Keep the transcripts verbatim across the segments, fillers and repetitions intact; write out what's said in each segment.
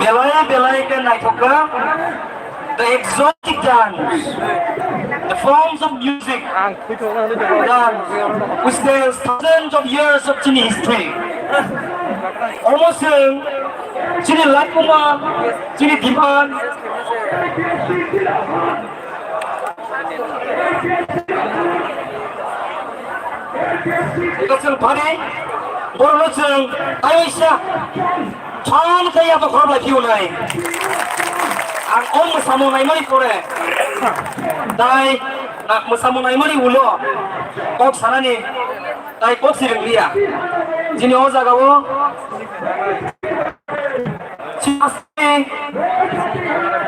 Belai belai khe naithok kha. The exotic dance, the forms of music, dance, which tells thousands of years of chini history. Omo chwng chini laikuma, chini diman, Eko chwng phani, borokno chwng taiwi sa, phan khe yaphang khorok lai phiyonai. Ang o mwsamung naimani pore, tai na mwsamung naimani ulo kok sanani, tai kok si rwngya. Chini o jagao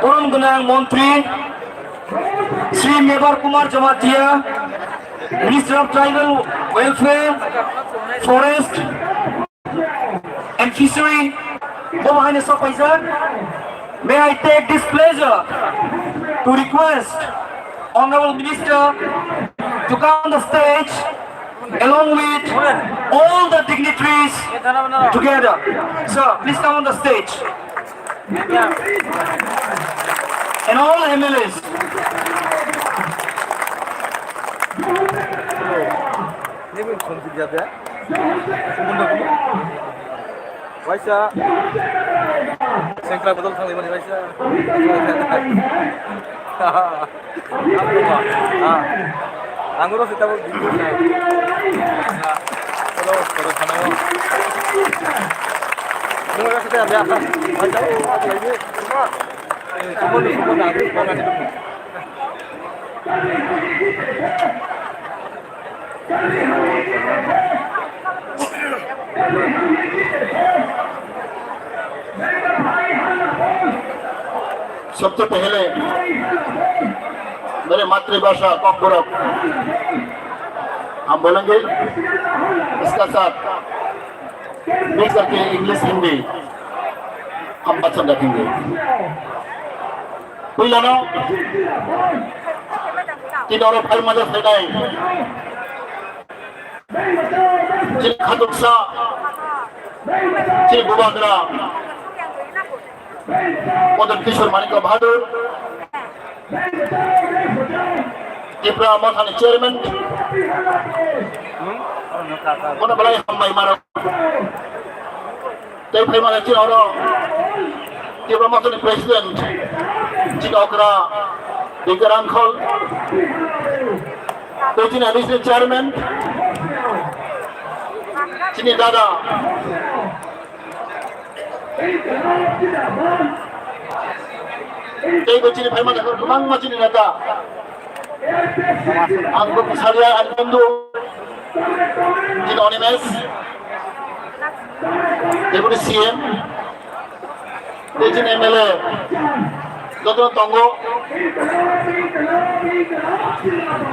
Borom gwnang montri Shri Mebar Kumar Jamatia, Minister of Tribal Welfare, Forest and Fishery, bo haino sok paijak. May I take this pleasure to request Honorable Minister to come on the stage along with all the dignitaries together. Sir, please come on the stage. And all M L As. Waisa. Sengkrak bodol thanglaimani waisa. Ah, ang oro se tabuk video na. Oro, oro thangnaio. Mung oro se tabuk ya. Waisa, o, o, o, o. Eh, tumon, tumon, tumon, tumon. सबसे पहले मेरे मातृभाषा कॉकबोरक हम बोलेंगे, इसका साथ मिक्स करके इंग्लिश, हिंदी हम पसंद रखेंगे। Puilano, tini oro phai manya phainai chini khatuksa, chini bubagra Madan Kishore Manikya Bahadur, Tipra Mothani chairman, bono belai hambai mano. Tei phaimani chini oro Tipra Mothani president chini okra Bikar Angkhol, tei chini additional chairman chini dada. Tei bo chini phaimani kwbangma chini neta. Ang bo Saria Anandu, chini Onimes, Deputy C M, tei chini M L A, jotono tongo.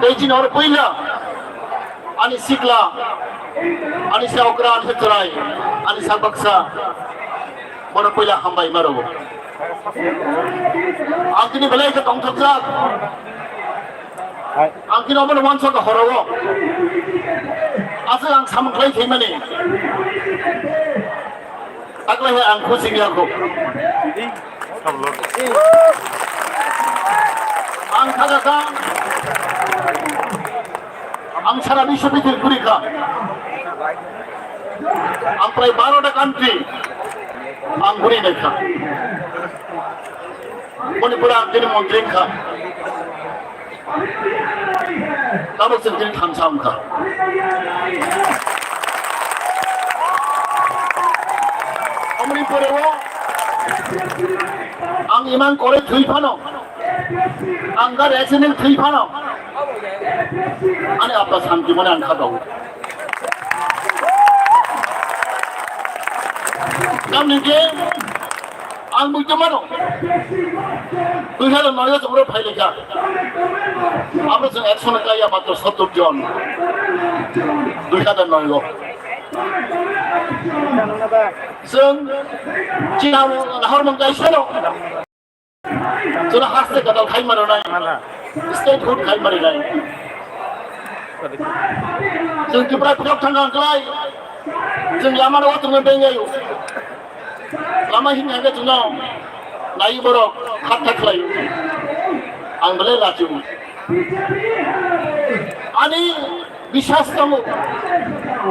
Tei chini oro puila ani sikla, ani sa okra, ani sa chwrai, ani sa baksa, bono puila hambai ma rwo. Ang tini belai khe tongthokjak. Ang tini omono uansuk horo o. Aswk ang samung khlai phaimani. Taklai hai ang khusi wngya kho. Ang kha kha. Ang sara biswo bithir guri kha. Ang prai baro ta country ang guri nai kha. Manipur ang tini montri wngkha. Tabuk chwng tini thansa wngkha. Omoni pore o ang imang kore thwi phano, ang gar accident thwi phano, ani apna santi mane ang kha daw. Tamni ke ang buji mano. Dui hajar noi o chwng phai lekha. Abo chwng ekshon kaya matro sottor jon. Dui hajar noi o. Chwng chini nahor mung kaisa no. Chwng haste gadal khai mano nai. State hood khai mano nai. Chwng Tripura phirok thang ang klai. Chwng lama no chwng bengai. Lama himya hwnkhe chwngno nai borok khatta khlaio. Ang belai lachiu. Ani biswas tongo,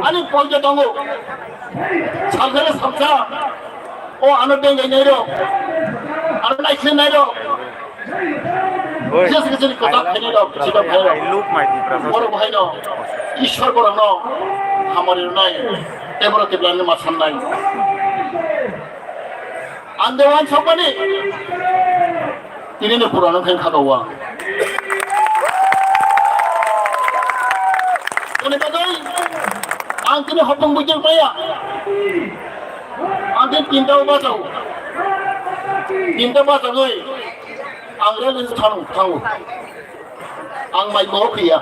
ani poito tongo. Salkhale salsa, o ano bengai nairok, ano naikhle nairok. Oi, Jesa khe chini kwchak I love khainai rok, Tiprasa. Chini khainai rok. I love my Tiprasa. Borok bahaino Ishwar borokno hamari rwnai, tei borok Tiprani ma sannai. Ang de wansokmani tini ni purano khe kha dawa. Tini bagwi ang tini hopong bujak maya. Ang tini tinta bajao. Tinta bajagwi ang rel thango, thango. Ang mai mo khiya.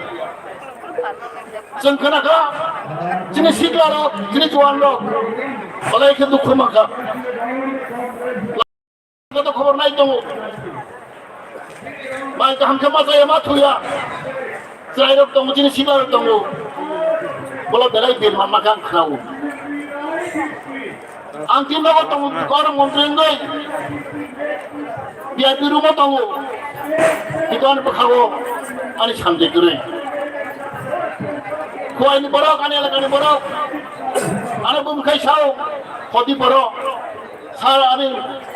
Chwng khna kha, chini sikla rok, chini juan rok, balai khe dukhu man kha. Joto khobor nai tongo. Mai kaham khe ma chaya ma thuya. Chwrai rok tongo, chini sikla rok tongo. Bolo belai bir man ma kha ang khnao. Ang tini nogo tongo, kormo montri wngwi. Biya birumo tongo. Bidwan bwkhago ani santi kwrwi. Khuaini borok, ani elakani borok. Ano bumkhai sao, hoti borok. Sar ani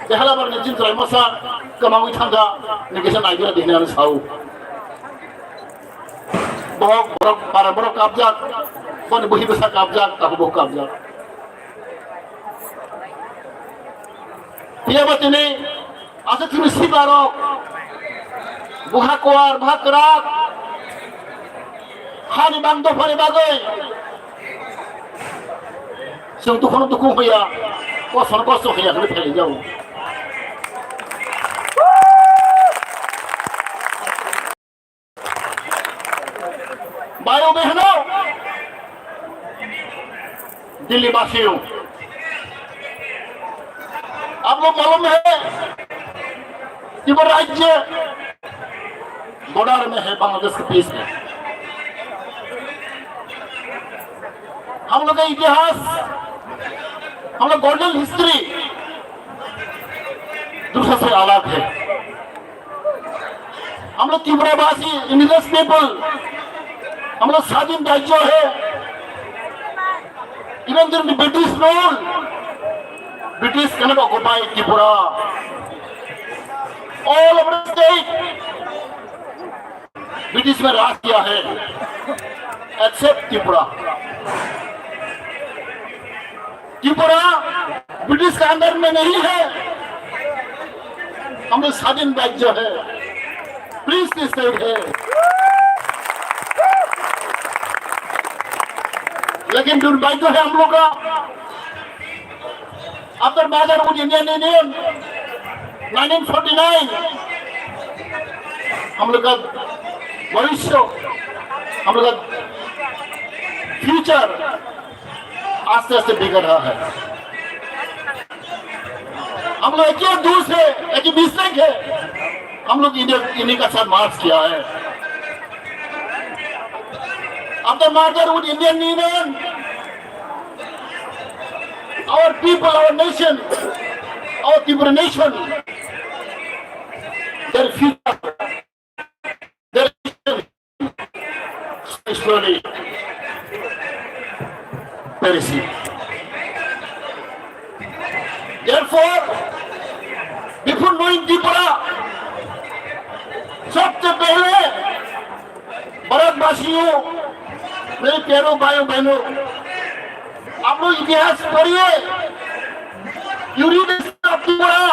behalabar ni chinchwrai masa, kwmangwi thangkha, ni kisa naibira dihni ano sao. Borok, borok, para borok kapjak, boni buhi bwsa kapjak, tahu bo kapjak. Phiya ba tini aswk chini sikla rok, buha kuar, buha kwrak, hani bang dophani bagwi chwng dukhu no dukhu hoya, kosto no kosto hoya hwnwi phelaijao. भाइयों बहनों, दिल्ली वासियों, आप लोग मालूम है कि वो राज्य बॉर्डर में है बांग्लादेश के बीच में। हम लोग का इतिहास, हम लोग गोल्डन हिस्ट्री दूसरे से अलग है। हम लोग त्रिपुरावासी, इंडिजिनस पीपल, हम लोग स्वाधीन राज्य है। Even during the British rule, British cannot occupy Tripura. All of the state, British में राज किया है, एक्सेप्ट त्रिपुरा। त्रिपुरा ब्रिटिश का अंडर में नहीं है, हम लोग स्वाधीन राज्य है, प्रिंस की स्टेट है। लेकिन दुर्भाग्य है हम लोग का, After merger with Indian Union, nineteen forty-nine, हम लोग का भविष्य, हम लोग का फ्यूचर आस्ते आस्ते बिगड़ रहा है। हम लोग एक ही दूर से, एक ही मिस्टेक है, हम लोग इंडिया, इंडिया का साथ मर्ज किया है। After merger with Indian Union, our people, our nation, our Tripura nation, their future, their slowly perishing. Therefore, before knowing Tripura, you, मेरे प्यारो भाइयों बहनों, आप लोग इतिहास पढ़िए, you read the history of Tripura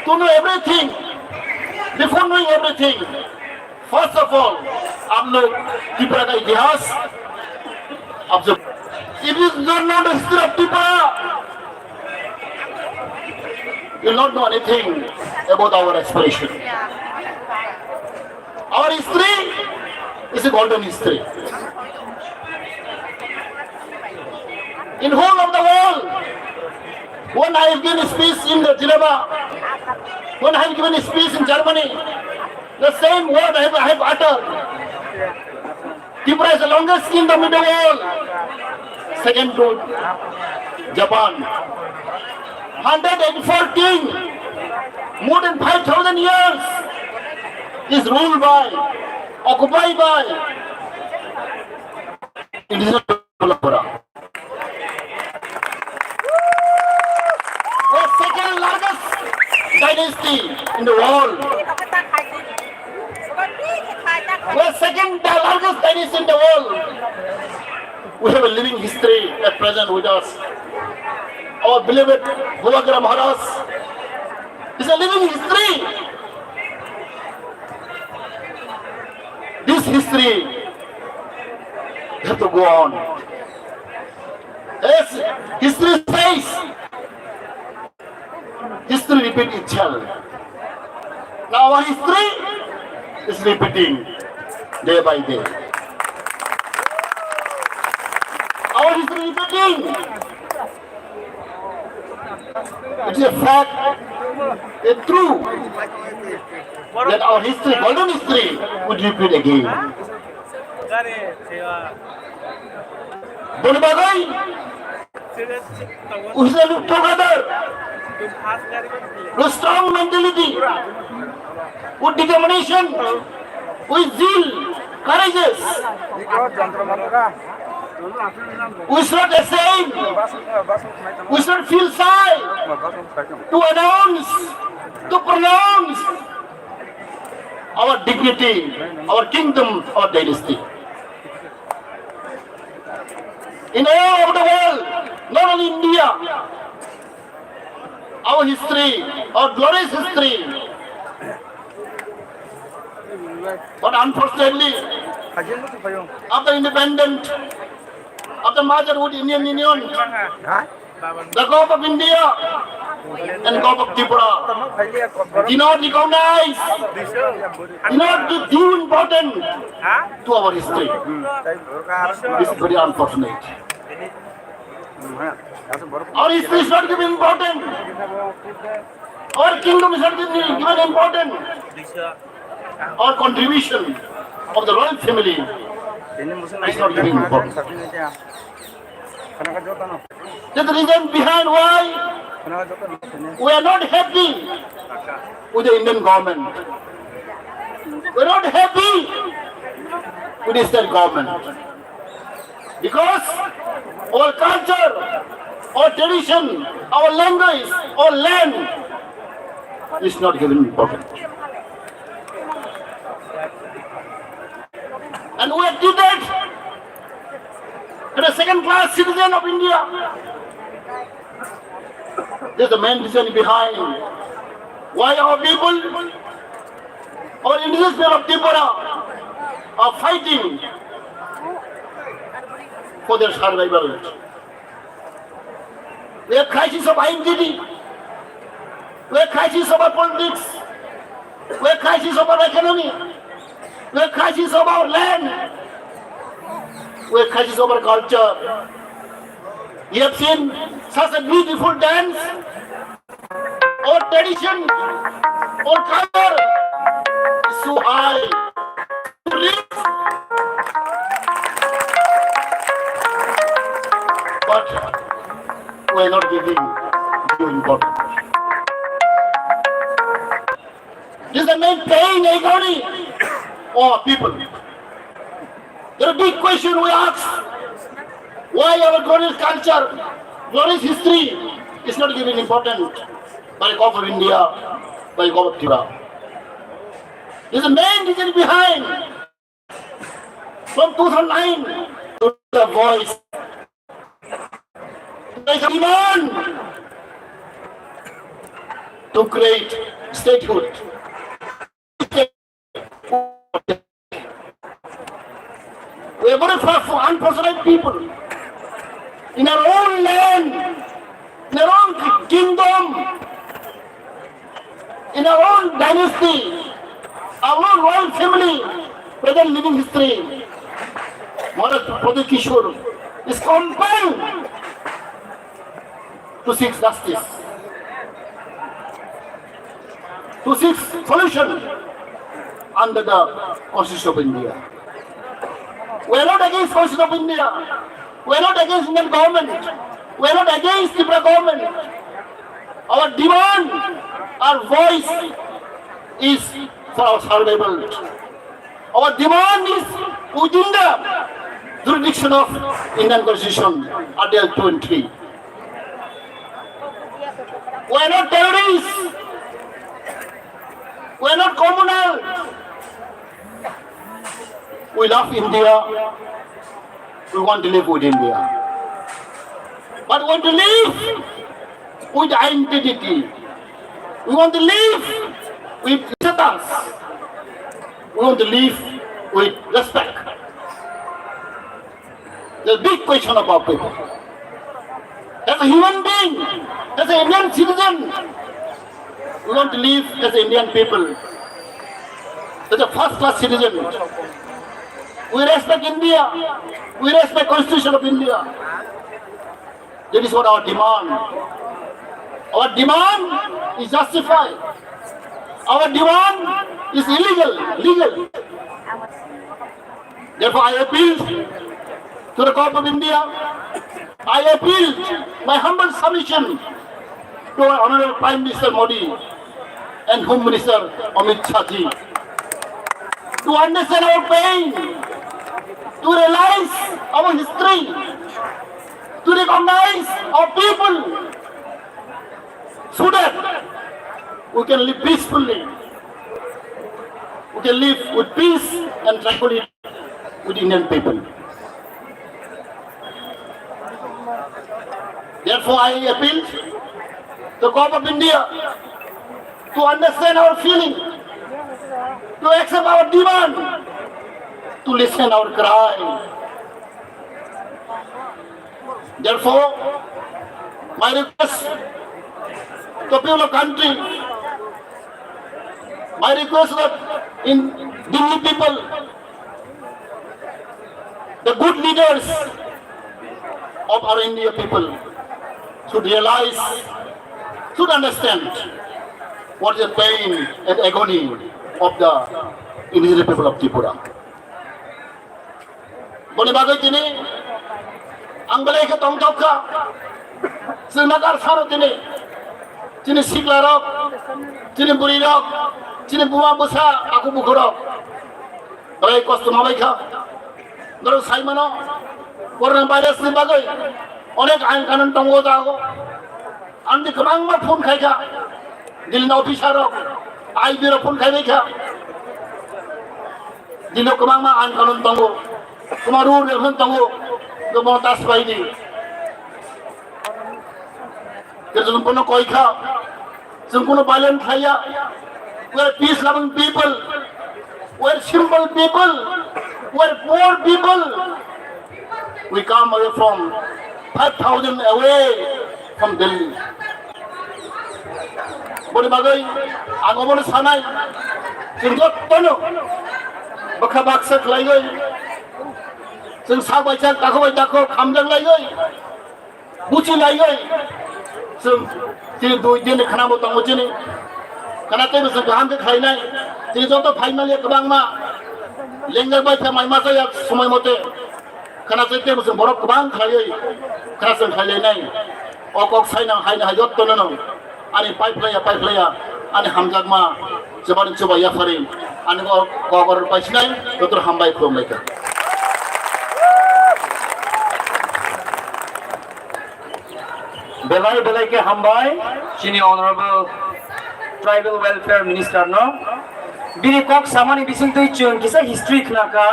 to know everything. Before knowing everything, first of all, आप लोग त्रिपुरा का इतिहास आप जब, if you don't know the history of Tripura, you will not know anything about our aspiration. Our history is a golden history. In whole of the world, when I have given a speech in the Geneva, when I have given a speech in Germany, the same word I have, I have uttered. Tripura is the longest kingdom in the world, second to Japan. Hundred eighty-four king, more than five thousand years, is ruled by, occupied by indigenous people of Bora. The second largest dynasty in the world. The second largest dynasty in the world. We have a living history at present with us. Our beloved Bubagra Maharaj is a living history. This history have to go on. As history says, history repeat itself. Now our history is repeating day by day. Our history repeating. It is a fact, a true, that our history, golden history, would repeat again. Boni bagwi, we shall look together with strong mentality, with determination, with zeal, courageous. We should not ashamed. We should not feel shy to announce, to pronounce our dignity, our kingdom, our dynasty. In all over the world, not only India, our history, our glorious history. But unfortunately, after independent, after merger with Indian Union, the Government of India and Government of Tripura did not recognize, did not give due importance to our history. This is very unfortunate. Our history is not given important. Our kingdom is not given, given important. Our contribution of the royal family is not given important. That's the reason behind why we are not happy with the Indian government. We are not happy with the state government. Because our culture, our tradition, our language, our land is not given important. And we are treated as a second class citizen of India. This is the main reason behind why our people, our indigenous people of Tripura are fighting for their survival. We have crisis of identity. We have crisis of our politics. We have crisis of our economy. We have crisis of our land. We have crisis of our culture. You have seen such a beautiful dance. Our tradition, our culture is so high, so rich. But we are not giving due importance. This is the main pain, agony of people. The big question we ask, why our glorious culture, glorious history is not given important by Government of India, by Government of Tripura? This is the main reason behind From two thousand nine to the voice, they demand to create statehood. We are very far from unfortunate people. In our own land, in our own kingdom, in our own dynasty, our own royal family, present living history, Maharaj Pradyot Kishore is compelled to seek justice, to seek solution under the Constitution of India. We are not against Constitution of India. We are not against Indian government. We are not against Tripura government. Our demand, our voice is for our survival. Our demand is within the jurisdiction of Indian Constitution, Article two and three. We are not terrorists. We are not communal. We love India. We want to live with India. But we want to live with identity. We want to live with status. We want to live with respect. The big question of our people. As a human being, as an Indian citizen, we want to live as Indian people, as a first class citizen. We respect India. We respect Constitution of India. That is what our demand. Our demand is justified. Our demand is illegal, legal. Therefore, I appeal to the Government of India. I appeal my humble submission to our Honorable Prime Minister Modi and Home Minister Amit Shah ji to understand our pain, to realize our history, to recognize our people, so that we can live peacefully, we can live with peace and tranquility with Indian people. Therefore, I appeal to the Government of India to understand our feeling, to accept our demand, to listen our cry. Therefore, my request to people of country, my request that in Delhi people, the good leaders of our India people should realize, should understand what is the pain and agony of the indigenous people of Tripura. Boni bagwi tini ang belai khe tongthok kha. Chwng nagar sano tini, chini sikla rok, chini bwrwi rok, chini buma bwsa, aku bukhurok belai kosto malai kha. Norok sai mano, corona virus ni bagwi onek ain kanun tongo jago. Ang di kwbangma phone khai kha, Delhi ni officer rok, I B rok phone khai bai kha. Dino kwbangma ain kanun tongo, kwbangma rule regulation tongo, kwbangma ta swbai di. Khe chwng bono koi kha, chwng bono violent khlaiya. We are peace loving people, we are simple people, we are poor people. We come away from five thousand away from Delhi. Boni bagwi ang obono sanai, chwng jottono bwkha baksa khlaiwi, chwng sak bai sak, takhuk bai takhuk hamjak laiwi, buchi laiwi, chwng chini dui din khwnamo tongo chini khwna teibo chwng kaham khe khlainai. Chini joto phaimaliya kwbangma lengjak bai khe mai masa ya somoi mote. Khwna chwng teibo chwng borok kwbang khlaiwi khwna chwng khlailainai. O kok sainang haino hai jottono no ani paiphlaiya, paiphlaiya, ani hamjakma chubani chuba yaphari ani o kok oro paisinai joto hambai khulumbai kha. Belai belai khe hambai chini Honorable Tribal Welfare Minister no. Bini kok samani bisingtwi chwng kisa history khna kha.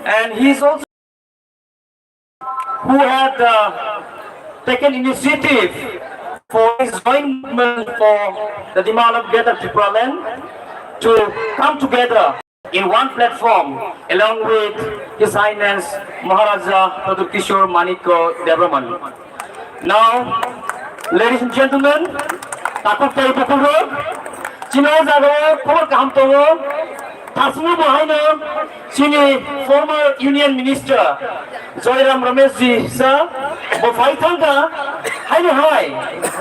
And he is also who had uh, taken initiative for his joint movement for the demand of Greater Tipraland to come together in one platform along with His Highness Maharaja Pradyut Kishore Manikya Debbarman. Now, ladies and gentlemen, takhuk tei bukhuk rok, chini o jaga o khobor kaham tongo, thasini bo haino chini former Union Minister Joyram Ramesh ji sir bo phai thangkha, haino hai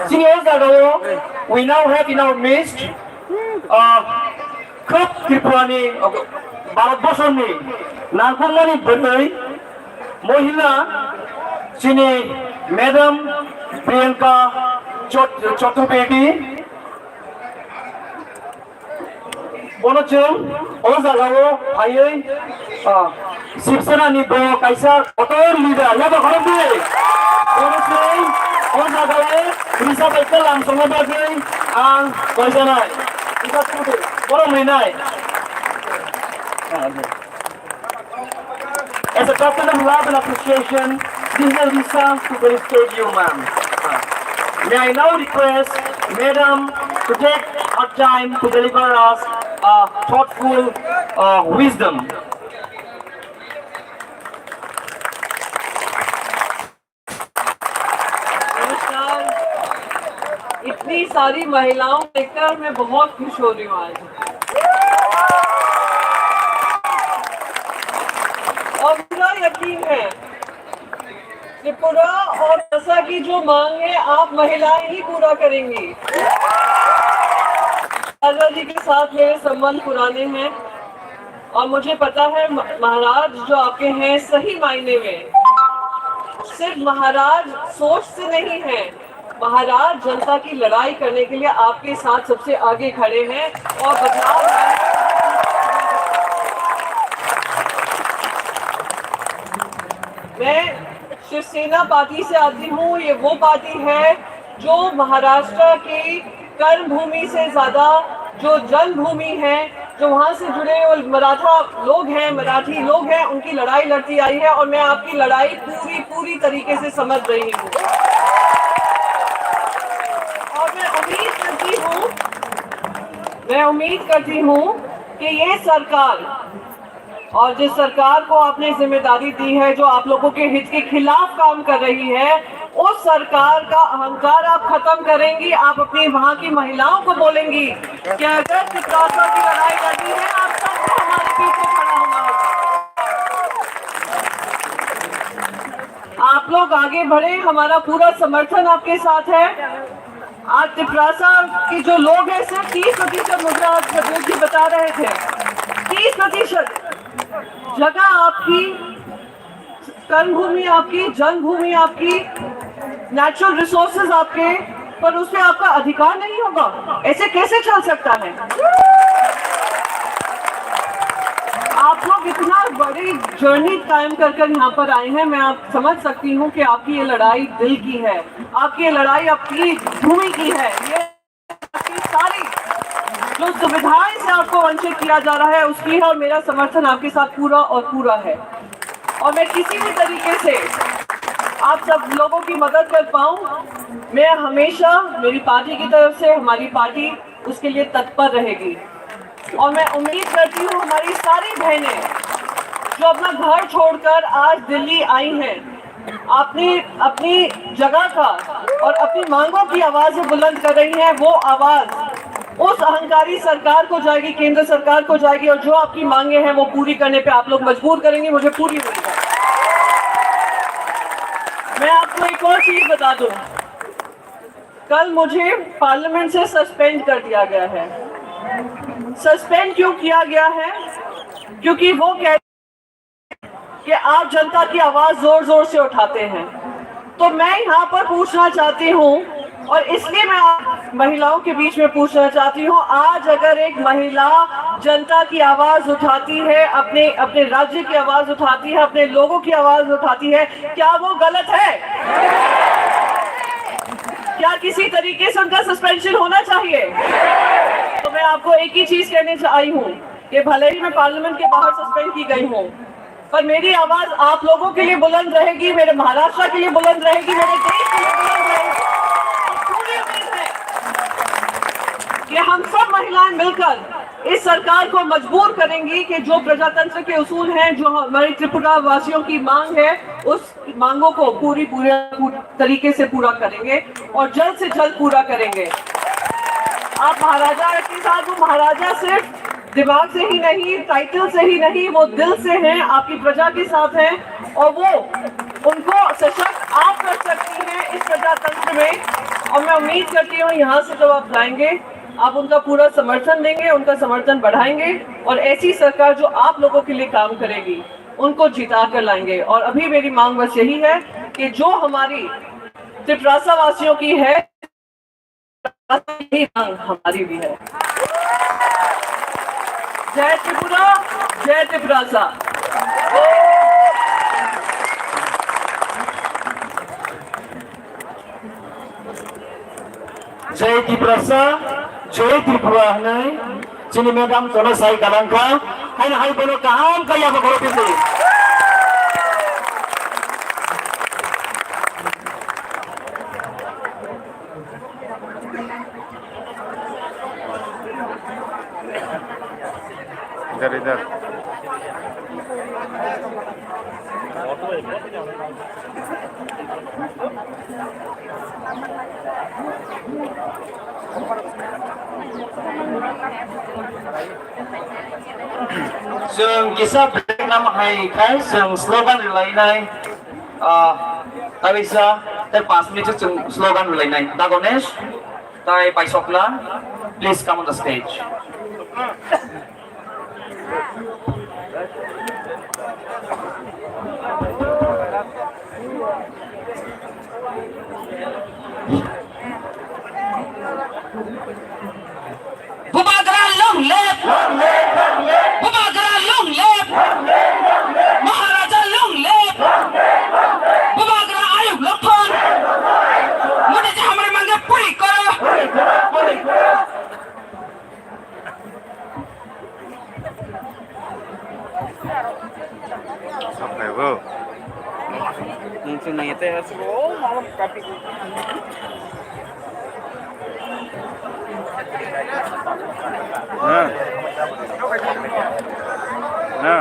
chini o jaga o we now have in our midst uh, Khub Tripurani, Bharatborsoni nangkukmani bwrwi mohila chini Madam Priyanka Chot-, Chaturvedi. Bono chwng o jagao phaiwi, ah, Shiv Sena ni bo kaisa kotor leader, yaba khoroknwi. Bono chwng o jagao risa bai kalam songna bagwi ang koijanai. Risa tubudi, borom rinai. As a token of love and appreciation, this is a risa to felicitate you, ma'am. May I now request Madam to take her time to deliver us a thoughtful, uh, wisdom. नमस्कार। इतनी सारी महिलाओं को देखकर मैं बहुत खुश हो रही हूँ आज। और पूरा यकीन है, त्रिपुरा और असम की जो मांग है, आप महिलाएं ही पूरा करेंगी। राजा जी के साथ मेरे संबंध पुराने हैं और मुझे पता है म-, महाराज जो आपके हैं, सही मायने में सिर्फ महाराज सोच से नहीं है, महाराज जनता की लड़ाई करने के लिए आपके साथ सबसे आगे खड़े हैं और बदलाव लाने मैं शिवसेना पार्टी से आती हूँ। ये वो पार्टी है जो महाराष्ट्र की कर्म भूमि से ज्यादा जो जन्मभूमि है, जो वहाँ से जुड़े हुए मराठा लोग हैं, मराठी लोग हैं, उनकी लड़ाई लड़ती आई है और मैं आपकी लड़ाई पूरी, पूरी तरीके से समझ रही हूँ। और मैं उम्मीद करती हूँ, मैं उम्मीद करती हूँ कि ये सरकार और जिस सरकार को आपने जिम्मेदारी दी है, जो आप लोगों के हित के खिलाफ काम कर रही है, उस सरकार का अहंकार आप खत्म करेंगी। आप अपनी वहां की महिलाओं को बोलेंगी कि अगर तित्रासा की लड़ाई लड़नी है, आप सबको हमारे पीछे खड़ा होना होगा। आप लोग आगे बढ़े, हमारा पूरा समर्थन आपके साथ है। आज तिपरासा के जो लोग हैं, सिर्फ तीस प्रतिशत, मुझे आज प्रदीप जी बता रहे थे, तीस प्रतिशत जगह आपकी, कर्मभूमि आपकी, जन्मभूमि आपकी, नेचुरल रिसोर्सेज आपके, पर उसमें आपका अधिकार नहीं होगा। ऐसे कैसे चल सकता है? आप लोग इतना बड़ी जर्नी कायम कर कर यहाँ पर आए हैं, मैं आप समझ सकती हूँ कि आपकी ये लड़ाई दिल की है, आपकी ये लड़ाई अपनी भूमि की है। ये आपकी सारी जो सुविधाएं से आपको वंचित किया जा रहा है, उसकी है, और मेरा समर्थन आपके साथ पूरा और पूरा है। और मैं किसी भी तरीके से आप सब लोगों की मदद कर पाऊं, मैं हमेशा मेरी पार्टी की तरफ से, हमारी पार्टी उसके लिए तत्पर रहेगी। और मैं उम्मीद करती हूँ, हमारी सारी बहनें जो अपना घर छोड़कर आज दिल्ली आई हैं, अपनी, अपनी जगह का और अपनी मांगों की आवाज जो बुलंद कर रही हैं, वो आवाज उस अहंकारी सरकार को जाएगी, केंद्र सरकार को जाएगी, और जो आपकी मांगे हैं, वो पूरी करने पे आप लोग मजबूर करेंगे, मुझे पूरी उम्मीद है। मैं आपको एक और चीज बता दूं, कल मुझे पार्लियामेंट से सस्पेंड कर दिया गया है। सस्पेंड क्यों किया गया है? क्योंकि वो कह कि आप जनता की आवाज जोर जोर से उठाते हैं। तो मैं यहाँ पर पूछना चाहती हूँ, और इसलिए मैं आप महिलाओं के बीच में पूछना चाहती हूँ, आज अगर एक महिला जनता की आवाज उठाती है, अपने, अपने राज्य की आवाज उठाती है, अपने लोगों की आवाज उठाती है, क्या वो गलत है? क्या किसी तरीके से उनका सस्पेंशन होना चाहिए? तो मैं आपको एक ही चीज कहने चा-, आई हूँ कि भले ही मैं पार्लियामेंट के बाहर सस्पेंड की गई हूँ, पर मेरी आवाज आप लोगों के लिए बुलंद रहेगी, मेरे महाराष्ट्र के लिए बुलंद रहेगी, मेरे देश के लिए बुलंद रहेगी। पूरी उम्मीद है कि हम सब महिलाएं मिलकर इस सरकार को मजबूर करेंगी कि जो प्रजातंत्र के उसूल हैं, जो हमारी त्रिपुरा वासियों की मांग है, उस मांगों को पूरी, पूरी, पूरी तरीके से पूरा करेंगे और जल्द से जल्द पूरा करेंगे। आप महाराजा के साथ, वो महाराजा सिर्फ दिमाग से ही नहीं, टाइटल से ही नहीं, वो दिल से हैं, आपकी प्रजा के साथ हैं और वो, उनको सशक्त आप कर सकती हैं इस प्रजातंत्र में। और मैं उम्मीद करती हूँ यहाँ से जब आप जाएंगे, आप उनका पूरा समर्थन देंगे, उनका समर्थन बढ़ाएंगे और ऐसी सरकार जो आप लोगों के लिए काम करेगी, उनको जिता कर लाएंगे। और अभी मेरी मांग बस यही है कि जो हमारी तिपरासा वासियों की है, यही मांग हमारी भी है। जय त्रिपुरा, जय Tiprasa. Jai Tiprasa, Jai Tripura hwnwi chini madam jono sai kalangkha, haino hai bono kaham kaiya bo khoro twi. Idhar, idhar. Chwng kisa break namo hai khai chwng slogan rwlainai, ah, kaisa tei panch minute chwng slogan rwlainai. Da Ganesh, tei Paisokla, please come on the stage. Bubagra long live! Bubagra long live! Maharaja long live! Bubagra ayuk lothon! Modi ji hamari mange puri karo! Nung chwng nai tei aswk o malam kapi. Na. Na.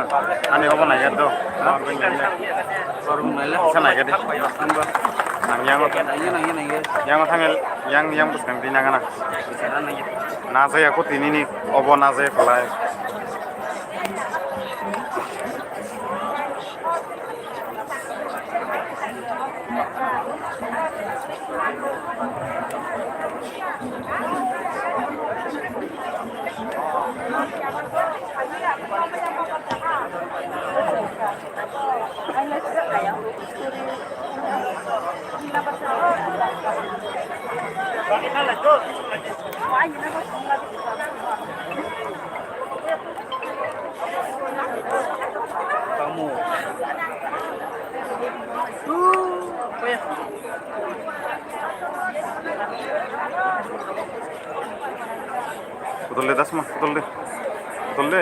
Ani obo nai ya do. Orbeng nai ya. Orbeng nai ya. Sa nai ya di. Ang yang oto. Nai ya, nai ya, nai ya. Yang oto yang, yang bwskang di nang na. Nai ya. Najaya ko tini ni obo najaya kolai. Tamo. Putol de, dasma, putol de. Putol de.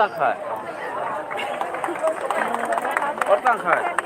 tang khai. Oro tang khai.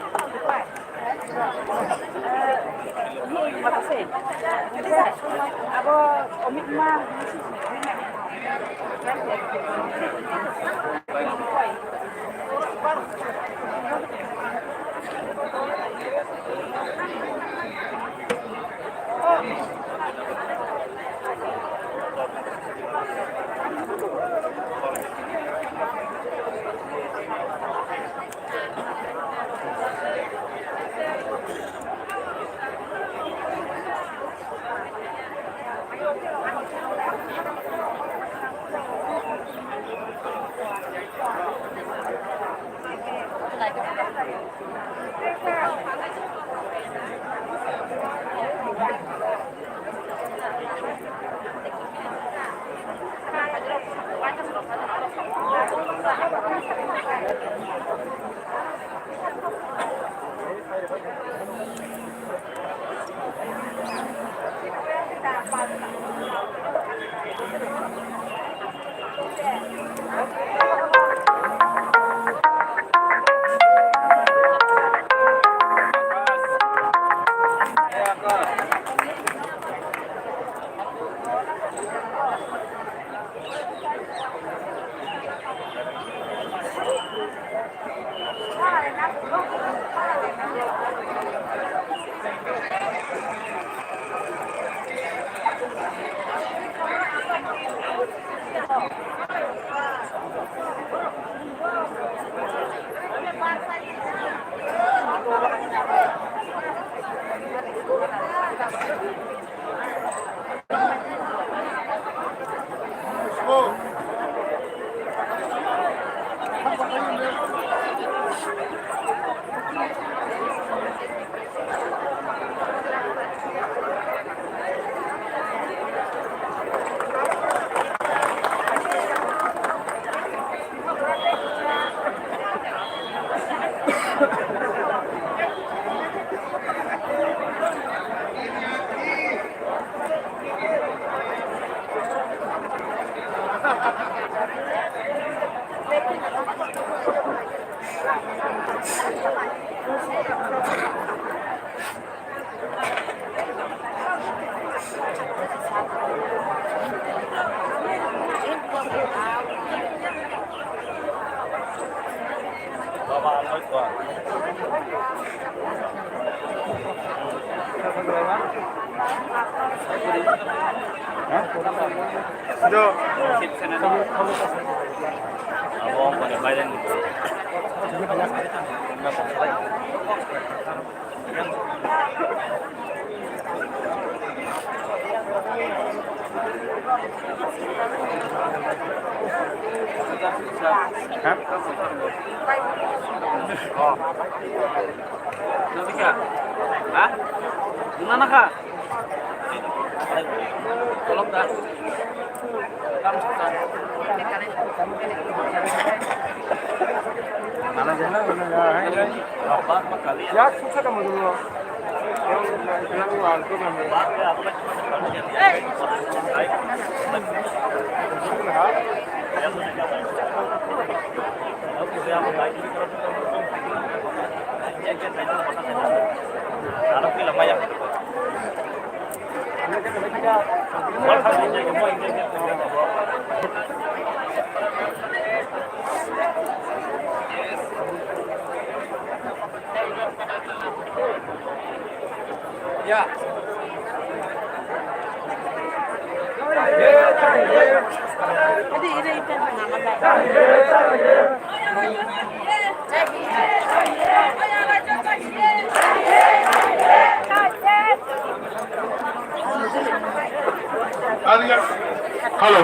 Hello.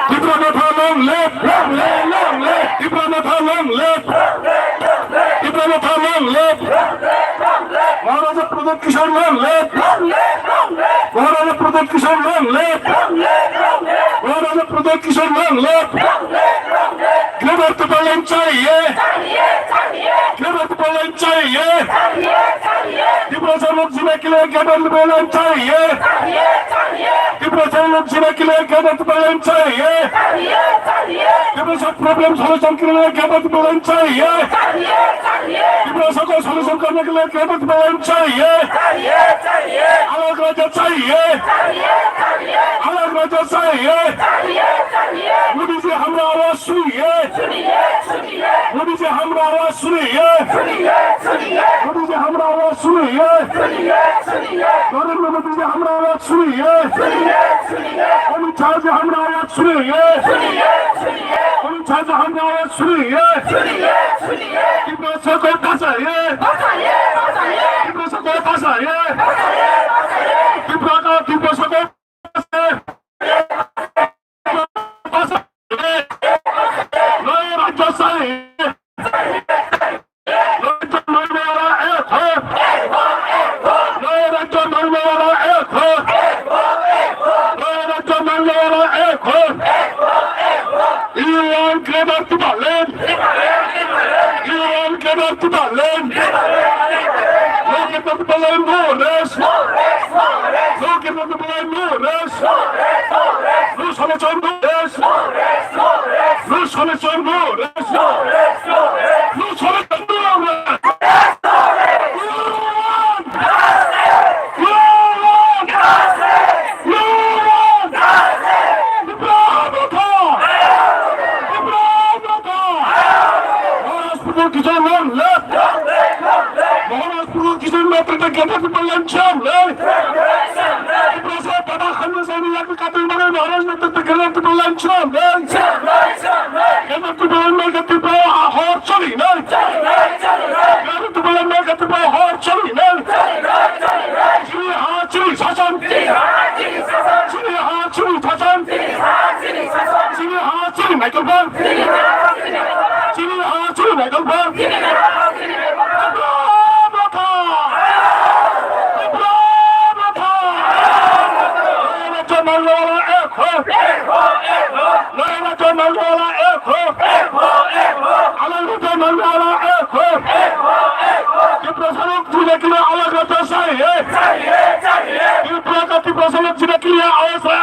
Tipra Motha long live! Long live, long live! Tipra Motha long live! Tipra Long live! Maharaja Pradyot Kishore long live! Maharaja Pradyot Kishore long live! Maharaja Pradyot Kishore long live! Greater Tipraland chahiye! Greater Tipraland chahiye! Tiprasa lok jina ke liye Greater Tipraland chahiye! Tiprasa lok jina ke liye Greater Tipraland chahiye! Tiprasa problem solution ke liye Greater Tipraland chahiye! Tiprasa ko solution karne ke liye Greater Tipraland chahiye! Alag rajya chahiye! Alag rajya chahiye! Modi ji hamra awaz suniye! Modi ji hamra awaz suniye! Modi ji hamra awaz suniye! Narendra Modi ji hamra awaz suniye! Amit Shah ji hamra awaz suniye! Amit Shah ji hamra awaz suniye! Tiprasa ko bachaye! Tiprasa ko bachaye! Tipra ka, Tiprasa ko Naye rajya chahiye. Rajya mangna wala ek ho. Naye rajya mangna wala ek ho. Naye rajya mangna wala ek ho. You want Greater Tipraland? You want Greater Tipraland? No Greater Tipraland, no rest. No Greater Tipraland, no rest. No solution, no rest. No solution, no rest. No solution, no rest. Bravo! Bravo! Maharaj Pradyot Kishore long live! Maharaj Pradyot Kishore long live! Tiprasa baba khanna sani yak katong mane Maharaj Pradyot Kishore long live! Tiprasa long live! Tiprasa long live! Hor choli nai! Tiprasa long live! Hor choli nai! Chini ha chini sasam! Chini ha chini sasam! Chini ha chini naikol bang! Chini ha chini naikol bang! Tipra Motha! Tipra Motha! Tipra Motha! Ek ho! Naina to mangala ek ho. Ek ho, ek ho. Alag to mangala ek ho. Ek ho, ek ho. Tiprasa lok jina ke liye alag rajya chahiye. Chahiye, chahiye. Tripura ka Tiprasa lok jina ke liye alag, a, a,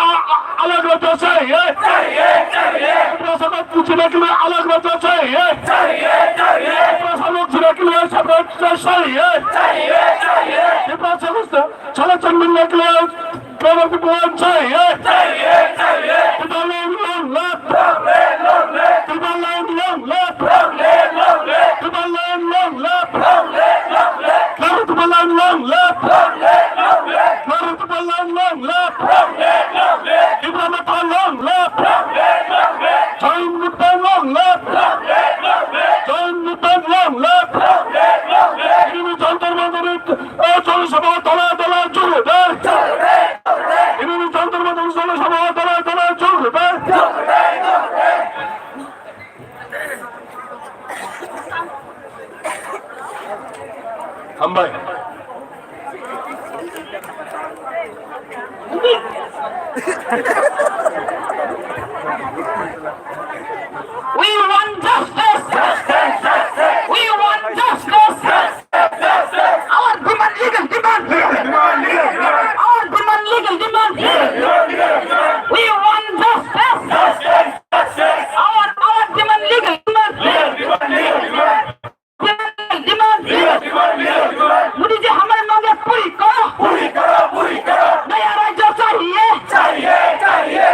alag rajya chahiye. Chahiye, chahiye. Tiprasa ka jina ke liye alag rajya chahiye. Chahiye, chahiye. Tiprasa lok jina ke liye separate rajya chahiye. Chahiye, chahiye. Tiprasa lok Solution milne ke liye Greater Tipraland chahiye. Chahiye, chahiye. Tipraland long live. Long live, long live. Tipraland long live. Long live, long live. Tipraland long live. Long live, long live. Greater Tipraland long live. Long live, long live. Greater Tipraland long live. Long live, long live. Tipra Motha long live. Long live, long live. Joint movement long live. Long live, long live. Joint movement long live. Long live, long live. Ini Jantar Mantar O Janasabha dole dole jurbe. Ini Jantar Mantar Janasabha dole dole jurbe. Hambai. We want justice. We want justice. Our demand, legal demand. Our demand, legal demand. We want justice. Our, our demand, legal demand. Demand. Modi ji hamare mange puri karo. Puri karo, puri karo. Naya rajya chahiye. Chahiye, chahiye.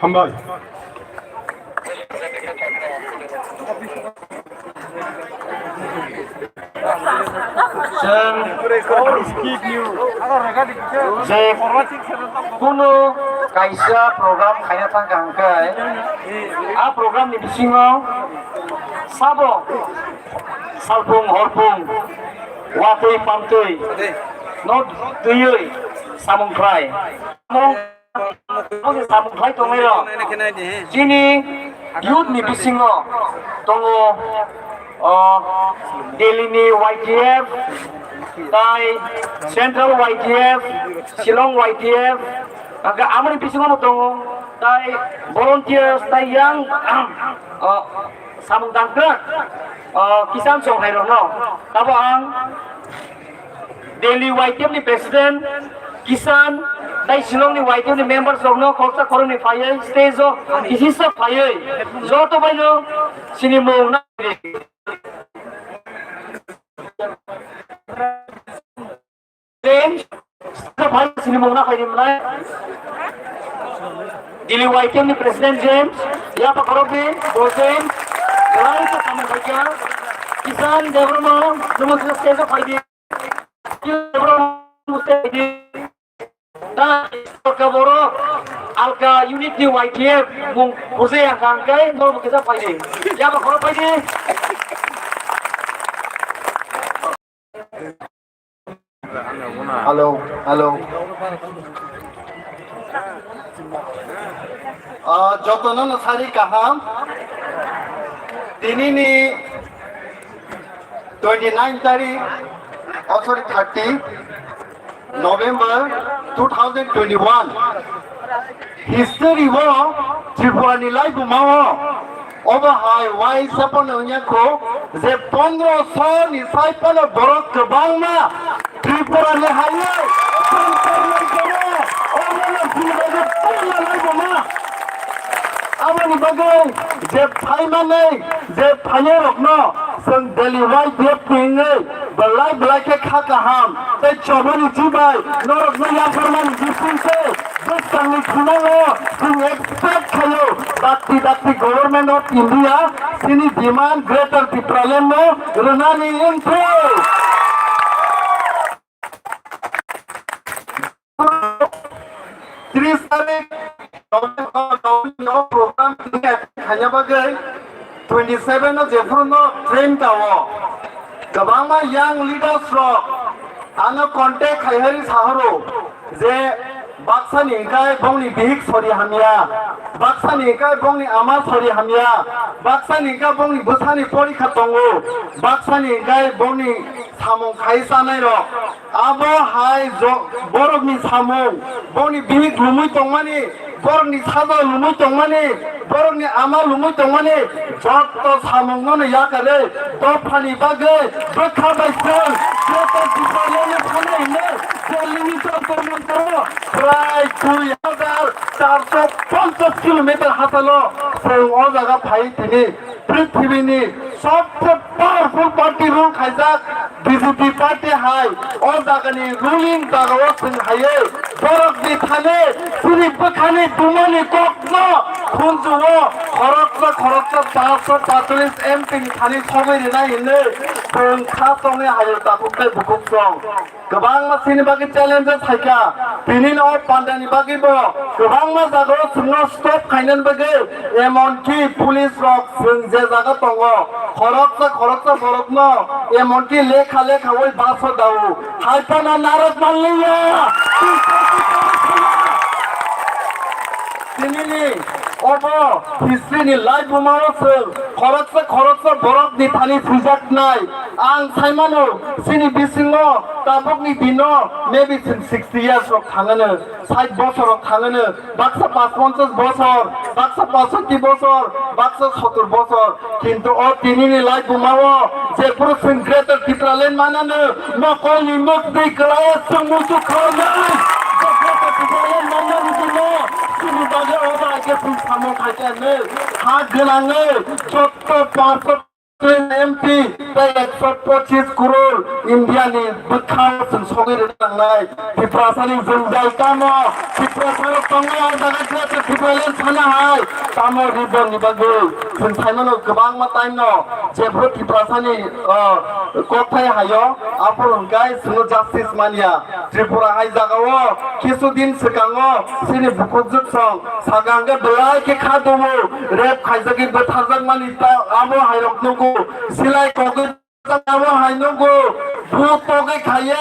Hambai. Chwng je kunu kaisa program khaina thangkha hwnkhe, a program ni bisingo sabo salpung horpung watwi pamtwi no twiwi samung khlai. Samung khlai tongnairok chini youth ni bisingo tongo, o, Delhi ni Y T F, tai Central Y T F, Shillong Y T F, hwnkhe amoni bisingo no tongo tai volunteers tai yang, o, samung tangkrak, o, Kisan Chonghai rokno. Tabo ang Delhi Y T F ni president Kisan, tai Shillong ni Y T F ni members rokno khoroksa khoroknwi phaiwi stage o kisisa phaiwi joto baino sini mung na James, sini mung na khaidi mwnai. Delhi Y T F ni president James, ya pa khoroknwi bo James, belai khe samung khaikha. Kisan Debbarma, nwng stage o phaidi. Debbarma stage o phaidi. Ta ka borok alka unit ni Y T F mung bujai ang kang kai no kisa phaidi. Ya ba khoro phaidi. Hello, hello. Ah, jotono no sari kaham. Tini ni twenty nine tarikh, oh, sorry, thirty November two thousand twenty-one. History o Tripura ni laibuma o obo hai waisa phano wngya kho je pondro so ni sai phano borok kwbangma Tripura ni hayo obo no Tripura ni laibuma. Aboni bagwi je phaimanwi je phainairokno chwng Delhi Y T F ni wngwi belai belai khe kha kaham tei chobani chubai norokno yapharmani bising se bwskangni thunango chwng expect khaio dakti dakti Government of India chini demand Greater Tipraland no rwnani wngthwi. Tris tarik November no program khaina bagwi twenty seven no jephuru no train ka o. Kwbangma young leaders rok ano contact khai hari sahoro je baksa ni hingkai bongni bihik sori hamya, baksa ni hingkai bongni ama sori hamya, baksa ni hingkai bongni bwsani porikha tongo, baksa ni hingkai bongni samung khai chanai rok. Abo hai jo-, borokni samung, borokni bihik lumui tongmani, borokni saja lumui tongmani, borokni ama lumui tongmani, joto samungno no yakarwi dophani bagwi bwkha bai chwng joto Tipralani thani hwnwi Delhi ni Jantar Mantar o prai dui hajar charso ponchas kilometer hachalo chwng o jaga phai tini. Prithibini sobse powerful party rule khaijak B J P party hai o jagani ruling jagao chwng haiwi borokni thani chini bwkhani dumani kokno khunjuo khoroksa khoroksa charso patallis M P ni thani sogwi rinai hinwi chwng kha tongwi haio takhuk tei bukhuk song. Kwbangma chini bagwi challenges hai kha. Tini no o pandani bagwi bo kwbangma jagao chwngno stop khainani bagwi, emonki police rok chwng je jaga tongo, khoroksa khoroksa borokno emonki lekha lekha oi baso dao. Hai phano narwk manliya. Tinini obo history ni live buma o chwng khoroksa khoroksa borok ni thani swijaknai. Ang saimano, chini bisingo tabukni dino maybe sixty years rok thangano, sait bosor rok thangano, baksa pas ponchas bosor, baksa pasoti bosor, baksa sotur bosor, kintu o tinini live bumao je phuru chwng Greater Tipraland manano, mokolni mukti kwlaiya chwng muchuk kharnai, je Greater Tipraland manna rwgwino, chini bagwi o bai khe chwng samung khaikha hinwi ha gwnangwi jotto parso M P tei ekso pochis crore India ni bwkhao chwng sogwi rwna nangnai. Tiprasani jwngjal tamo, Tiprasarok tongnai o jaga jila se Tipraland sana hai. Tamo reason ni bagwi chwng saimano kwbangma time no jephru Tiprasani, o, kokthai hayo, aphuru hwnkhe chwngno justice manya. Tripura hai jagao kisu din swkango chini bukhukjwk song sakha hwnkhe belai khe kha dubu, rape khaijagwi butharjakmani ta-, abo hairok nugo, silai kogwi abo hai nugo, bhut togwi khaiye,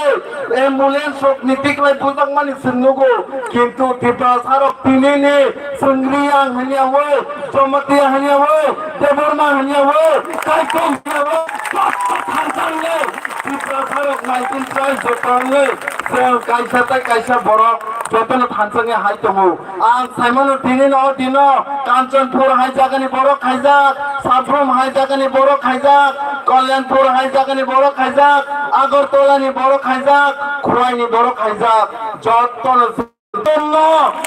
ambulance rok ni tiklai bujakmani chwng nugo, kintu Tiprasarok tinini chwng Reang hwnyawo, Jamatia hwnyawo, Debbarma hwnyawo, Kaikong hwnyawo, kok kok thansangle, Tiprasarok nineteen tribe jotongle, chwng kaisa tei kaisa borok jotono thansange hai tongo. Ang saimano tini no dino Kanchanpur hai jagani borok khaijak, Sabrum hai jagani borok khaijak, Kalyanpur hai jagani borok khaijak, Agartala ni borok khaijak, Khowai ni borok khaijak, jotono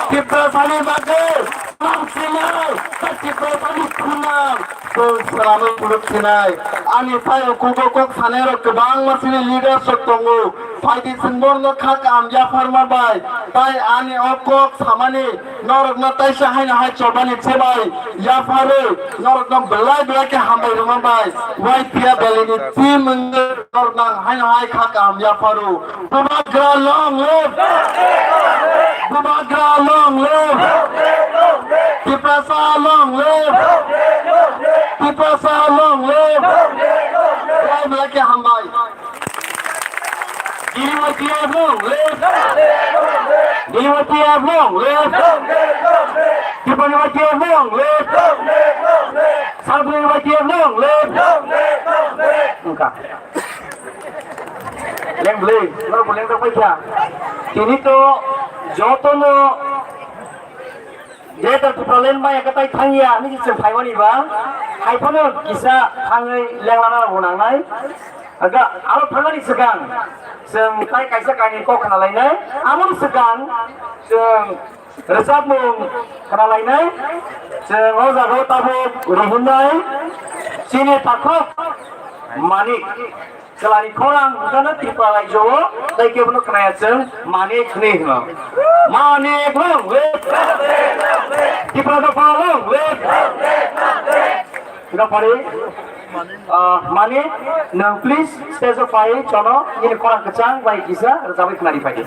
Tiprasani bagwi khunam sinai, Tiprasani khunam, chwng swlamwi phunuk sinai. Ani thaio kubo kok sanai rok kwbangma chini leaders rok tongo. Phaidi chwng borno kha kaham yapharma bai, tai ani o kok samani norokno taisa haino hai chobani chebai yapharwi norokno belai belai khe hambai rwma bai Y T F valley ni team wngwi norokno ang haino hai kha kaham yapharo. Bubagra long live! Bubagra long live! Tiprasa long live! Tiprasa long live! Belai belai khe hambai. Giriwati long live! Giriwati long live! Tipani Wati long live! Sabri Wati long live! Wngkha. Leng bwlwi, norok bo leng tok paikha. Tini to jotono Greater Tipraland maya kwtai thangya hinwi se chwng phaimani ba, hai phano kisa thangwi lenglana rokbo nangnai. Aga aro thangnani swkang chwng tai kaisa kainwi kok khna lainai. Aboni swkang chwng rwchapmung khna lainai. Chwng o jaga o tabuk rohornai chini takhuk Manik. Chwlani khorang hwnkhano Tripura rajyo o, tei kebono khwnaya chwng Manik hwnwi hwno. Manik long live! Tripura dopha long live! Hwnkhai phari, ah, Manik, nwng please stage o phai chono, nini khorang kwchang bai kisa rwchabwi khwnari phai di.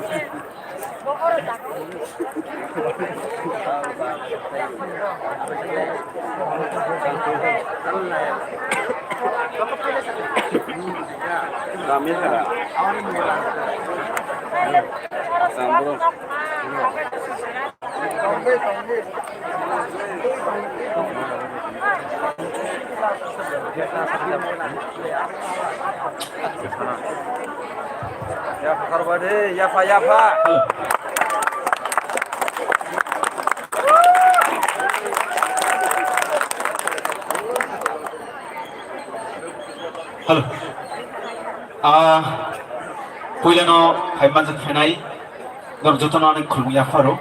Yapha kharbadi, yapha, yapha. Hello. Ah, puilano phaimanjak phainai, norok jotono ani khulumung yapharo.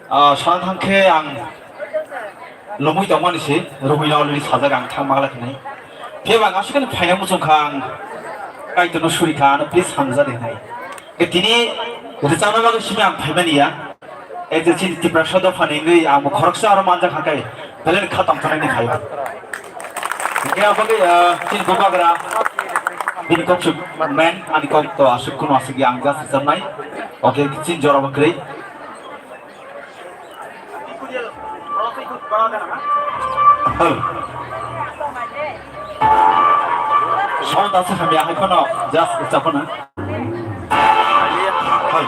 Ah, sana thangkhe ang lomwi tongmani se, romwi na already sajak ang thang magla khnai. Phiyaba ang aswkhe phaina muchungkha ang Kaitorno surikha, ano please hamjadi hinai. Khe tini rwchapna bagwi simi ang phaimani ya. Ekje chini Tiprasa dophani wngwi ang bo khoroksa aro manjak kha khe, belai kha tongthoknai ni khaio. Hingkhe aboni, ah, chini bubagra bini kok suk men, ani kok to aswk kuno aswk ya, ang just rwchapnai. Okay, chini jora bo kwrwi. Sound asa hamya hai kheno just rwchap kheno. Hai.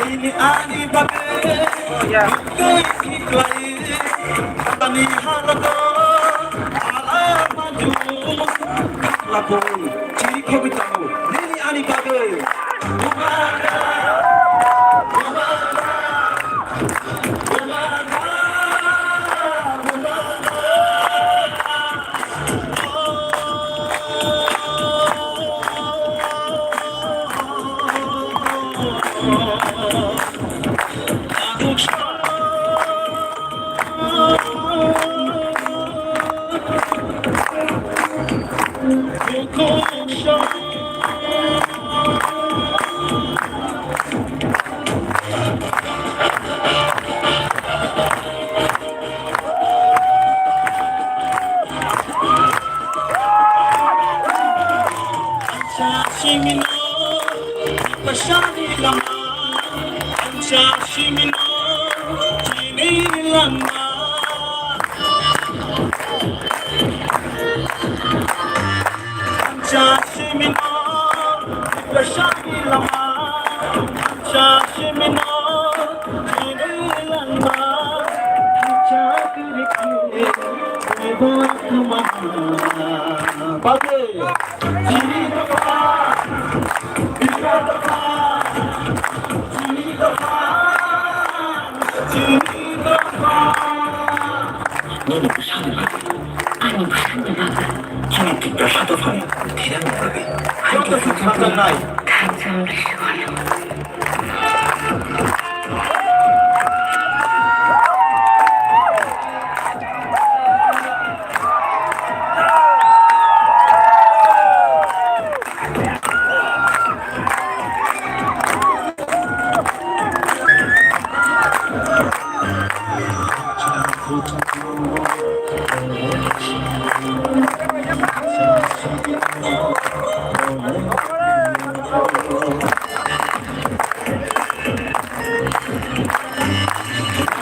Nini ani bagwi twi khiklai ani halago ala maju. Labo chiri khogwi tongo nini ani bagwi. Simino, pasani lama, ancha simino, chini lama. Ancha simino, pasani lama, ancha simino, chini lama, ancha kiriki, ebo kuma. Babe. Nini bwsani bagwi, ani bwsani bagwi, chini Tiprasa dophani thinangni bagwi, ani dophani thangjak rwsio ano.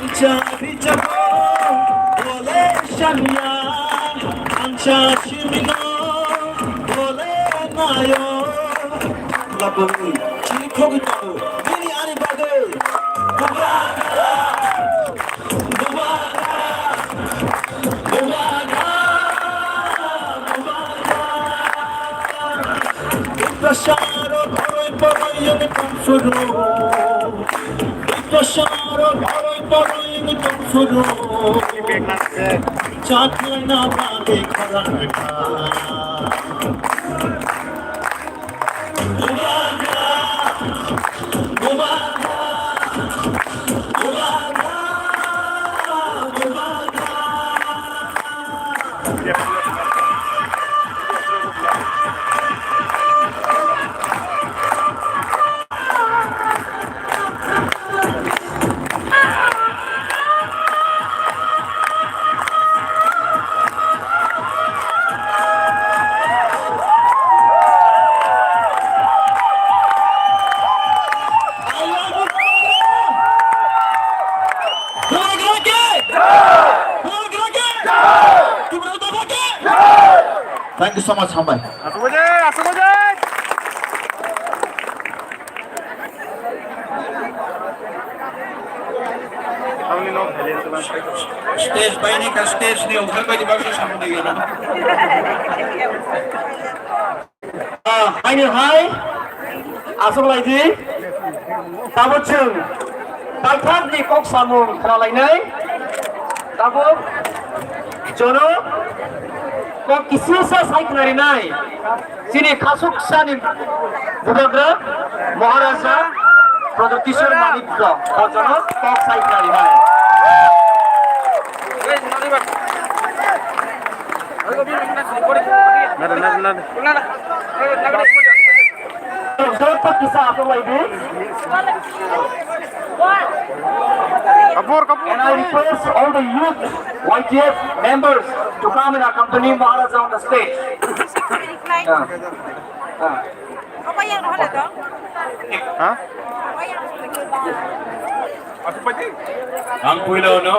Ancha bichamo bole shamya, ancha simino bole nayo. Labung, chiri khogwi tongo, bini ani bagwi. Bubagra, bubagra, bubagra, bubagra. Tiprasarok boroi boroi wngwi tongphuru. Tiprasarok boroi boroi wngwi tongphuru. Chaklaina bagwi khorang rwkha. Thank you so much, hambai. Aswk bai de, aswk bai de. Stage baini ka stage ni ungkha baidi baksa samung twi gana. Ah, haini hai, aswk lai di. Tabuk chwng Paithak ni kok samung khna lainai. Tabuk jono kok kisa sa sai khna rinai. Chini khasuk sani bubagra Maharaja Pradyot Kishore Manikya, o jono kok sai khna rinai. Nada, nada, nada. Joto kisa aswk lai di. Kapur, kapur. And I request all the youth Y T F members to come and accompany Maharaja on the stage. Ah, ah. Ha? Ang puila no,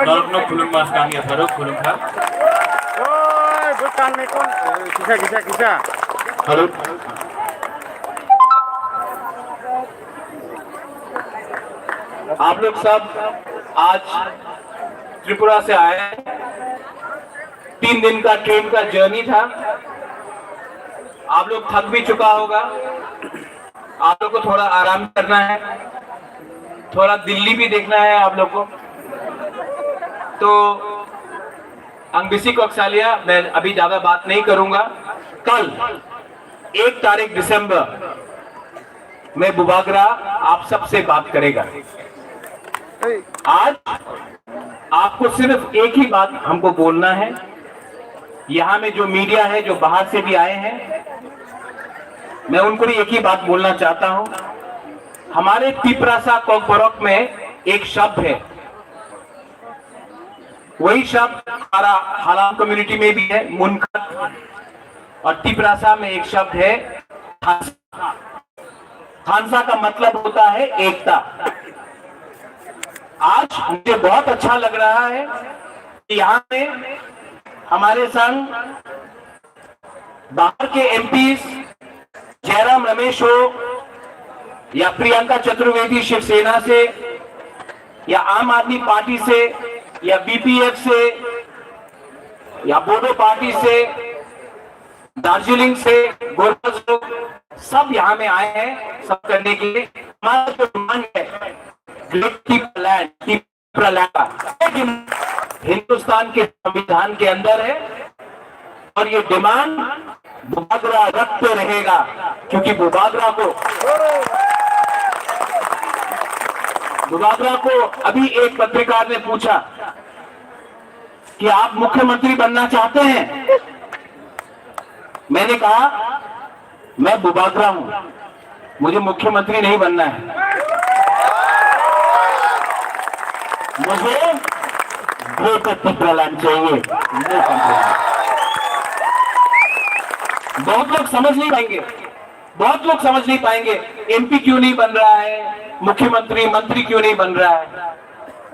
norok no khulum mas kang ya tharo khulum kha. Oi, bwkang ni kon, kisa, kisa, kisa. Hello. आप लोग सब आज त्रिपुरा से आए हैं। तीन दिन का ट्रेन का जर्नी था। आप लोग थक भी चुका होगा। आप लोग को थोड़ा आराम करना है, थोड़ा दिल्ली भी देखना है आप लोग को। तो ang bisi kok salia, मैं अभी ज्यादा बात नहीं करूंगा। कल एक तारीख दिसंबर में बुबागरा आप सबसे बात करेगा। आज आपको सिर्फ एक ही बात हमको बोलना है। यहाँ में जो मीडिया है, जो बाहर से भी आए हैं, मैं उनको भी एक ही बात बोलना चाहता हूँ। हमारे तिपरासा कोकबोरोक में एक शब्द है, वही शब्द हमारा हालाम कम्युनिटी में भी है, मुनखा। और तिपरासा में एक शब्द है, थांसा। थांसा का मतलब होता है एकता। आज मुझे बहुत अच्छा लग रहा है कि यहाँ पे हमारे संग बाहर के एमपीज जयराम रमेश हो या प्रियंका चतुर्वेदी शिवसेना से या आम आदमी पार्टी से या बीपीएफ से या बोडो पार्टी से, दार्जिलिंग से, गोरखपुर से, सब यहाँ में आए हैं, सब करने के लिए। हमारा जो डिमांड है, ग्रेट टिपरा लैंड, टिपरा लैंड, हिंदुस्तान के संविधान के अंदर है और ये डिमांड बुबागरा रखते रहेगा, क्योंकि बुबागरा को, बुबागरा को अभी एक पत्रकार ने पूछा कि आप मुख्यमंत्री बनना चाहते हैं? मैंने कहा, मैं बुबागरा हूं, मुझे मुख्यमंत्री नहीं बनना है, मुझे ग्रेटर टिपरालैंड चाहिए। बहुत लोग समझ नहीं पाएंगे, बहुत लोग समझ नहीं पाएंगे, एमपी क्यों नहीं बन रहा है, मुख्यमंत्री, मंत्री क्यों नहीं बन रहा है,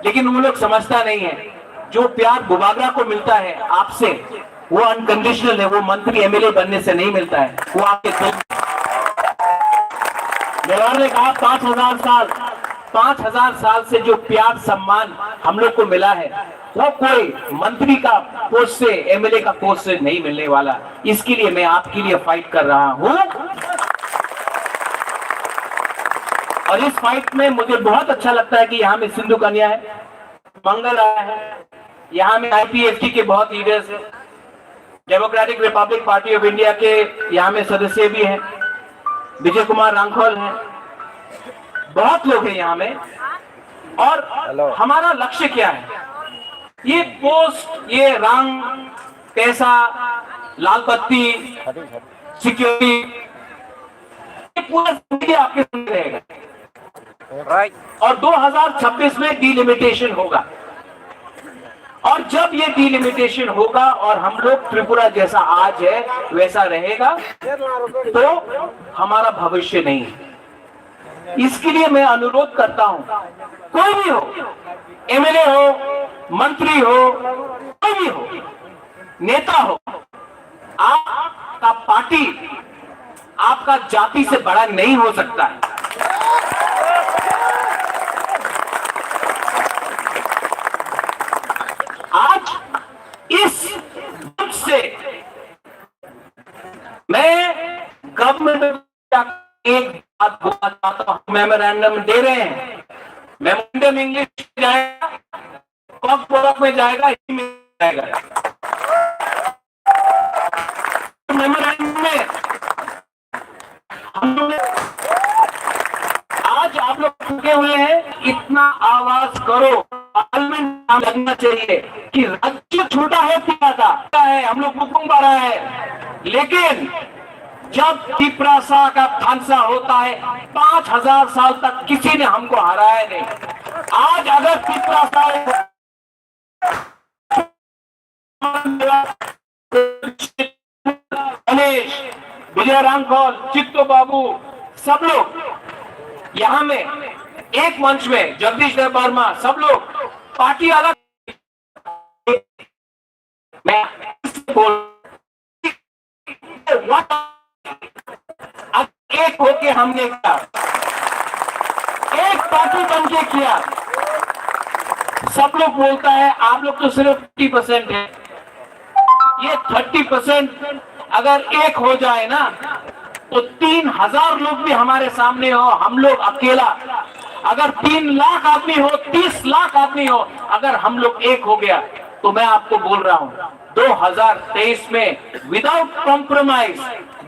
लेकिन वो लोग समझता नहीं है। जो प्यार बुबागरा को मिलता है आपसे, वो अनकंडीशनल है, वो मंत्री एमएलए बनने से नहीं मिलता है, वो आपके दिल। मेवाड़ ने कहा, पांच हजार साल, पांच हजार साल से जो प्यार सम्मान हम लोग को मिला है, वो कोई मंत्री का पोस्ट से, एमएलए का पोस्ट से नहीं मिलने वाला। इसके लिए मैं आपके लिए फाइट कर रहा हूं। और इस फाइट में मुझे बहुत अच्छा लगता है कि यहाँ में सिंधु कन्या है, मंगल आया है, यहाँ में आईपीएफटी के बहुत लीडर्स हैं, democratic Republic party of India के यहाँ में सदस्य भी हैं, विजय कुमार रांखल हैं, बहुत लोग हैं यहाँ में। और हेलो। हमारा लक्ष्य क्या है? ये पोस्ट, ये रंग, पैसा, लाल बत्ती, सिक्योरिटी, ये पूरा जिंदगी आपके साथ रहेगा। राइट। और दो हज़ार छब्बीस में डिलिमिटेशन होगा, और जब ये डिलिमिटेशन होगा और हम लोग त्रिपुरा जैसा आज है वैसा रहेगा, तो हमारा भविष्य नहीं है। इसके लिए मैं अनुरोध करता हूं, कोई भी हो, एमएलए हो, मंत्री हो, कोई भी हो, नेता हो, आपका पार्टी आपका जाति से बड़ा नहीं हो सकता है। एक बात बोलना चाहता हूँ, मेमोरेंडम दे रहे हैं। मेमोरेंडम इंग्लिश में जाएगा, कॉकबोरक में जाएगा, हिंदी में जाएगा। मेमोरेंडम में हम लोग, आज आप लोग थके हुए हैं, इतना आवाज करो, पार्लियामेंट में लगना चाहिए कि राज्य छोटा है, क्या था है, हम लोग बुकुम पा रहा है, लेकिन जब तिपरासा का थानसा होता है, पाँच हज़ार साल तक किसी ने हमको हराया नहीं। आज अगर तिपरासा गणेश, विजय रांखल, चित्तो बाबू, सब लोग यहाँ में एक मंच में, जगदीश देव वर्मा, सब लोग, पार्टी अलग, मैं बोल, अब एक होके हमने किया, एक पार्टी बन के किया। सब लोग बोलता है आप लोग तो सिर्फ थर्टी परसेंट है, ये थर्टी परसेंट अगर एक हो जाए ना, तो तीन हज़ार लोग भी हमारे सामने हो, हम लोग अकेला, अगर तीन लाख आदमी हो, तीस लाख आदमी हो, अगर हम लोग एक हो गया, तो मैं आपको बोल रहा हूँ, दो हज़ार तेईस में without compromise,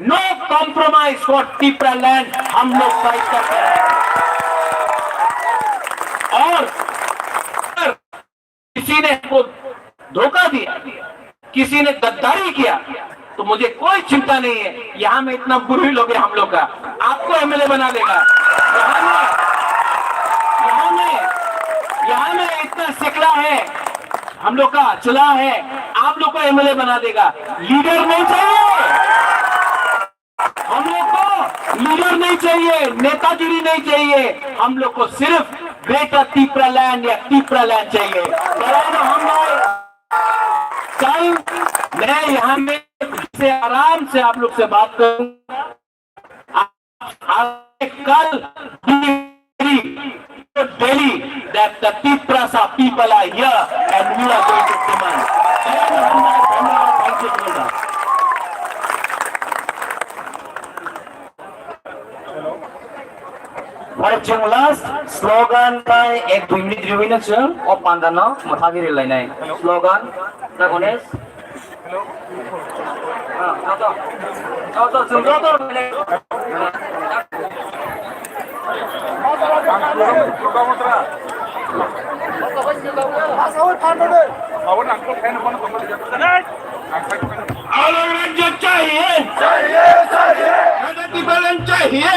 no compromise for Tipra land हम लोग फाइट कर रहे हैं। और किसी ने हमको धोखा दिया, किसी ने गद्दारी किया, तो मुझे कोई चिंता नहीं है। यहाँ में इतना बुरी लोग है हम लोग का, आपको एमएलए बना देगा। यहाँ में, यहाँ में, यहाँ में इतना सिकला है हम लोग का, चला है, आप लोग को एमएलए बना देगा। लीडर नहीं चाहिए हम लोग को, लीडर नहीं चाहिए, नेतागिरी नहीं चाहिए, हम लोग को सिर्फ ग्रेटर टिपरा लैंड या टिपरा लैंड चाहिए। कारण हम लोग कल, मैं यहाँ में से आराम से आप लोग से बात करूंगा। आप, आप कल Delhi that the Tiprasa people are here and we are going to demand. Pore chwng last slogan bai ek dui minute riwi no chwng o panda no mwthagwi rwlainai. Slogan, na Ganesh? All India चाहिए, प्रगति करण चाहिए।